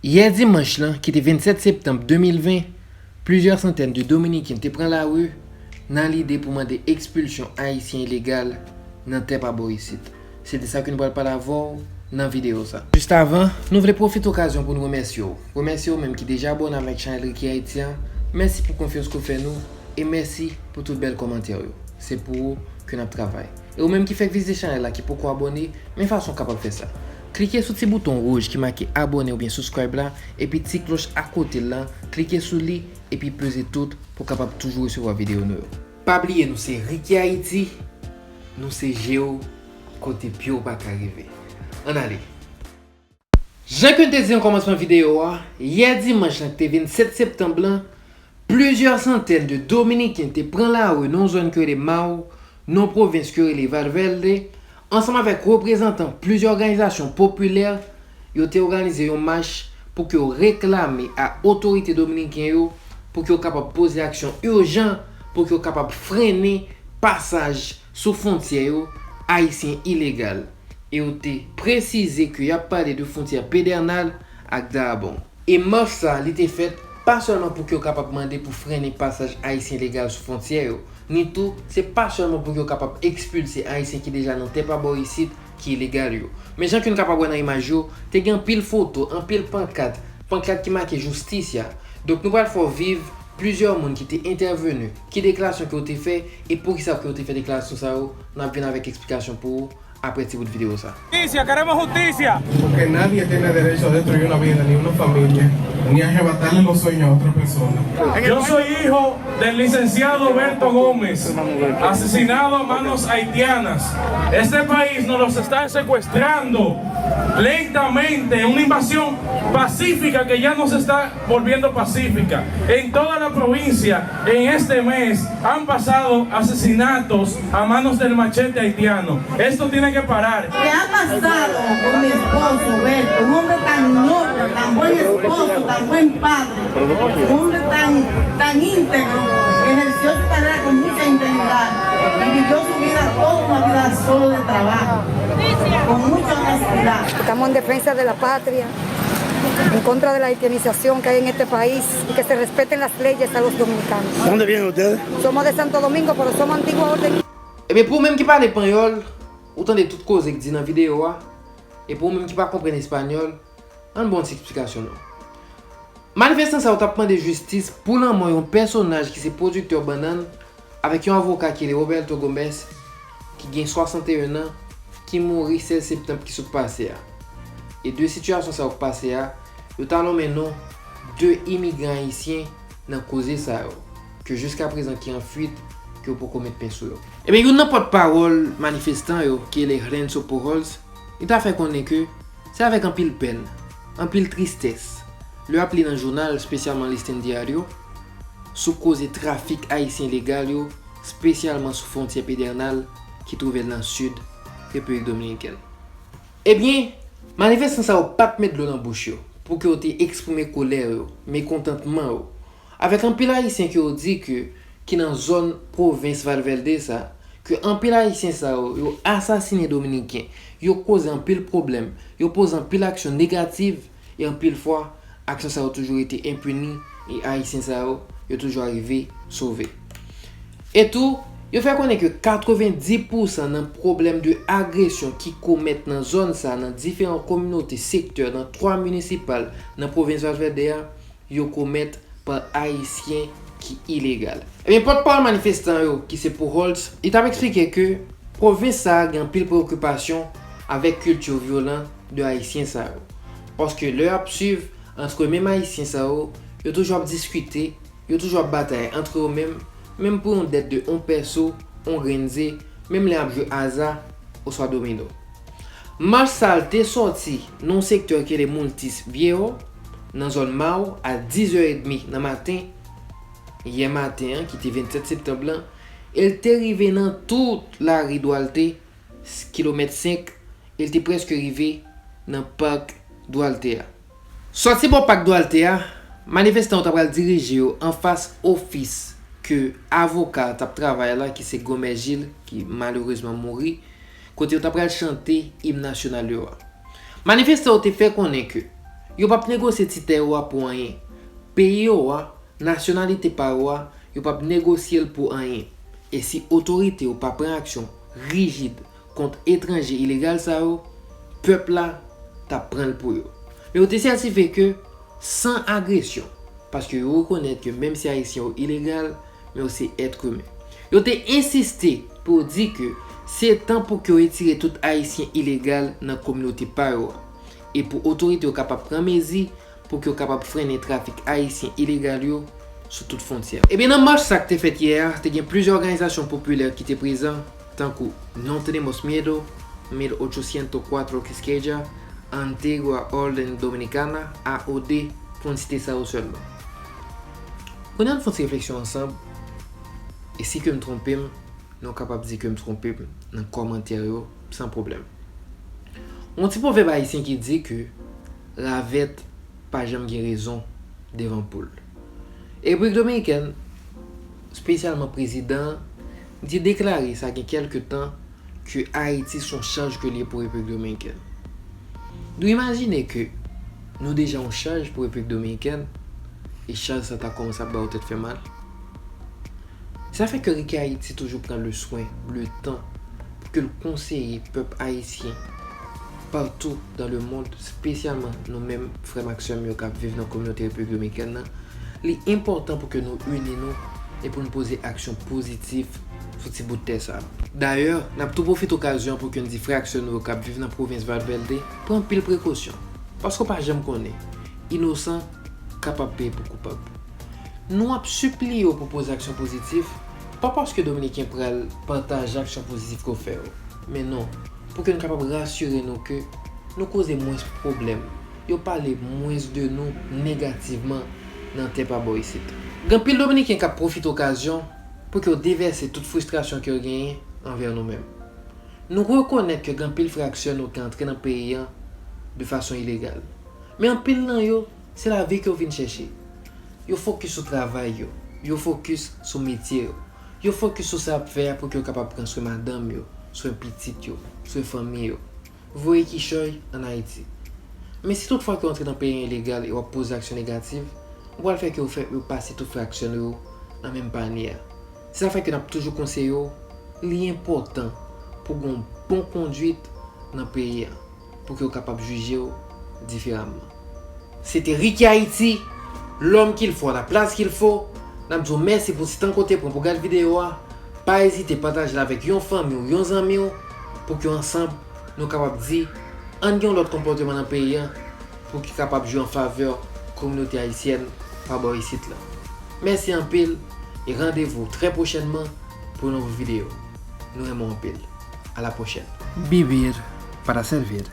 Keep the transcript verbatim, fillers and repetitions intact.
Yè dimanch lan, ki te vennsèt septanm de mil ven, plizyè santèn de Dominiken te pran lari nan lide pou mande ekspilsyon Ayisyen ilegal nan tè pa bò isit. Se de sa ke nou pral pale avè w nan videyo sa. Jis avan, nou vle pwofite okazyon pou nou remèsye w. Remèsye w menm ki deja abòne avèk chanèl Ricky Haiti an. Mèsi pou konfyans ke w fè nou e mèsi pou tout bèl kòmantè yo. Se pou ou ke n ap travay. E ou menm ki fèk vizite chanèl la ki poko abòne, men fason w kapab fè sa. Klike sou ti bouton wouj ki make abòne oubyen subscribe la, epi ti klòch akote l lan, klike sou li, epi peze tout pou w kapab toujou resevwa videyo nou yo. Pa bliye nou se Ricky Haiti, nou se je w kote pye w pa ka rive. Ann ale! Jan ke n te di nan kòmansman videyo a, yè dimanch lan ki te vennsèt septanm lan, plizyè santèn de Dominiken te pran lari nan yon zòn ki rele Mao, nan yon pwovens ki rele Valverde, ansanm avèk reprezantan plizyè òganizasyon popilè, yo te òganize yon mach pou ke yo reklame a otorite dominiken yo pou ke yo kapab poze aksyon ijan pou ke yo kapab frennen pasaj sou fwontyè yo Ayisyen ilegal. E yo te presize ke y ap pale de fwontyè Pedernal ak Dahabon. E mach sa, li te fèt pa sèlman pou ke yo kapab mande pou frennen pasaj Ayisyen ilegal sou fwontyè yo, ni tou, se pa sèlman pou ke yo kapab ekspilse Ayisyen ki deja nan tè pa bò isit ki ilegal yo. Men jan ke n kapab wè nan imaj yo, te gen anpil foto, anpil pankat, pankat ki make Justicia. Donk nou pral fè w viv plizyè moun ki te entèveni, ki deklarasyon ke yo te fè, e poukisa ke yo te fè deklarasyon sa yo, n ap vin avèk eksplikasyon pou ou apre ti bout videyo sa. Justicia, queremos justicia. Porque nadie tiene derecho a destruir una vida, ni una familia, ni a arrebatarle los sueños a otra persona. Yo soy hijo del licenciado Berto Gómez, asesinado a manos haitianas. Este país nos los está secuestrando lentamente, una invasión pacífica que ya no se está volviendo pacífica. En toda la provincia, en este mes, han pasado asesinatos a manos del machete haitiano. Esto tiene que parar. ¿Qué ha pasado con mi esposo, Berto? Un hombre tan noble, tan buen esposo, tan buen padre, un hombre tan, tan íntegro, que ejerció su carrera con mucha integridad y vivió su vida toda una vida solo de trabajo, con mucha honestidad. Estamos en defensa de la patria, en contra de la haitianización que hay en este país y que se respeten las leyes a los dominicanos. ¿Dónde vienen ustedes? Somos de Santo Domingo, pero somos Antigua Orden. Ebyen, pou ou menm ki pale panyòl, ou tande tout koze k di nan videyo a, e pou ou menm ki pa konprann espanyòl, ann ba w yon ti eksplikasyon non. Manifestan sa yo t ap mande jistis pou lanmò yon pèsonaj ki se pwodiktè bannann avèk yon avoka ki rele Roberto Gómez, ki gen swasanteyen an, ki mouri sèz septanm ki sot pase a. E de sitiyasyon sa yo k pase a, yo ta lonmen non de imigran ayisyen nan koze sa yo, ke jiskaprezan ki an fuit, ke yo poko met pen sou yo. Ebyen, youn nan pòtpawòl manifestan yo, ki rele Renzo Pujols, li ta fè konnen ke se avèk anpil pèn, anpil tristès, lè y ap li nan jounal, espesyalman Listín Diario, sou koze trafik ayisyen ilegal yo, espesyalman sou fwontyè Pedernal ki twouve l nan sid Repiblik Dominikèn. Ebyen, manifestan sa yo pa t met dlo nan bouch yo pou ke yo te eksprime kolè yo, mekontantman yo, avèk anpil Ayisyen ke yo di ke ki nan zòn pwovens Valverde sa, ke anpil Ayisyen sa yo, yo asasinen Dominiken, yo koze anpil pwoblèm, yo poze anpil aksyon negativ, e anpil fwa, aksyon sa yo toujou rete enpini, e Ayisyen sa yo, yo toujou arive sove. E tou, yo fè konnen ke katrevenndis pousan nan pwoblèm de agresyon ki komèt nan zòn sa, nan diferan kominote, sektè, nan twa minisipal, nan pwovens Valverde a, yo komèt pa Ayisyen ki ilegal. Ebyen, pòtpawòl manifestan yo, ki se Pujols, li t ap eksplike ke pwovens sa a gen anpil preokipasyon avèk kilti vyolan de Ayisyen sa yo. Paske lè y ap swiv antre menm Ayisyen sa yo, yo toujou ap diskite, yo toujou ap batay antre yo menm, menm pou yon dèt de yon pèso, yon grenn ze, menm lè y ap jwe aza oswa domino. Mach sa a te sòti nan yon sektè ki rele Multis Viejo, nan zòn Mao, a diz è edmi nan maten, yè maten an, ki te vennsèt septanm lan, e l te rive nan tout lari Duarte, kilomèt senk, e l te prèske rive nan pak Duarte a. Sòti bò pak Duarte a, manifestan yo ta pral dirije yo anfas ofis ke avoka t ap travay la, ki se Gomez Gil, ki malerezman mouri, kote yo ta pral chante im nasyonal yo a. Manifestan yo te fè konnen ke Yo p ap negosye ti tè yo a pou anyen. Peyi yo a, nasyonalite pa yo a, yo p ap negosye l pou anyen. E si otorite yo pa pran aksyon rijid kont etranje ilegal sa yo, pèp la t ap pran l pou yo. Men yo te sètifye ke san agresyon, paske yo rekonèt ke menm si Ayisyen yo ilegal, men yo se èt imen. Yo te ensiste pou yo di ke se tan pou ke yo retire tout Ayisyen ilegal nan kominote pa yo a, e pou otorite yo kapab pran mezi pou ke yo kapab frennen trafik Ayisyen ilegal yo sou tout fwontyè. Ebyen, nan mach sa k te fèt yè a, te gen plizyè òganizasyon popilè ki te prezan, tankou No Tenemos Miedo, Mil Ochocientos Cuatro Quisqueya, Antigua Orden Dominicana, A O D, pou n site sa yo sèlman. Kounye a, ann fè yon ti refleksyon ansanm, e si ke m twonpe m, nou kapab di ke m twonpe m nan kòmantè yo san pwoblèm. Yon ti pwovèb ayisyen ki di ke ravèt pa janm gen rezon devan poul. Repiblik Dominikèn, espesyalman prezidan an, li te deklare sa gen kèlke tan ke Ayiti se yon chaj ke l ye pou Repiblik Dominikèn. Nou imajine ke nou deja yon chaj pou Repiblik Dominikèn, e chaj sa ta kòmanse ap ba yo tèt fè mal. Sa fè ke Ricky Haiti toujou pran le swen, le tan, pou ke l konseye pèp ayisyen partou dans le monde, espesyalman nou menm frè m ak sè m yo k ap viv nan kominote Repiblik Dominikèn nan, li enpòtan pou ke nou ini nou e pou n poze aksyon pozitif sou ti bout tè sa a. Dayè, n ap tou pwofite okazyon an pou ke n di frè ak sè nou yo k ap viv nan pwovens Valverde, pran anpil prekosyon, paske w pa janm konnen, inosan kapab peye pou koupab. Nou ap sipliye w pou poze aksyon pozitif, pa paske Dominiken pral pataje aksyon pozitif ke w fè yo, men non, pou ke n kapab rasire nou ke nou koze mwens pwoblèm, yo pale mwens de nou negativman nan tè pa bò isit. Gen anpil Dominiken k ap pwofite okazyon pou ke yo devèse tout fristrasyon ke yo genyen anvè nou menm. Nou rekonèt ke gen anpil frè ak sè nou ki antre nan peyi an de fason ilegal. Men anpil nan yo, se lavi ke yo vin chèche. Yo fokis sou travay yo. Yo fokis sou metye yo. Yo fokis sou sa y ap fè a pou ke yo kapab pran swen madanm yo, swen pitit yo, swen fanmi yo. Voye kichòy ann Ayiti. Men si toutfwa ke w antre nan peyi an ilegal e w ap poze aksyon negatif, ou pral fè ke yo fè, yo pase tout frè ak sè nou yo nan menm panye a. Se sa fè ke n ap toujou konseye w, li enpòtan pou gen yon bon kondwit nan peyi a, pou ke yo kapab jije w diferaman. Se te Ricky Haiti, l'homme qu'il faut à la place qu'il faut. N ap di w mèsi pou ti tan ke w te pran pou gad videyo a. Pa ezite pataje l avèk yon fanmi w, yon zanmi w, pou ke ansanm nou kapab di, ann gen yon lòt konpòteman nan peyi a, pou ki kapab jwe an favè kominote ayisyèn pa bò isit la. Mèsi anpil, e randevou trè pwochènman pou yon nouvo videyo. Nou renmen w anpil. A la pwochèn. Vivir para servir.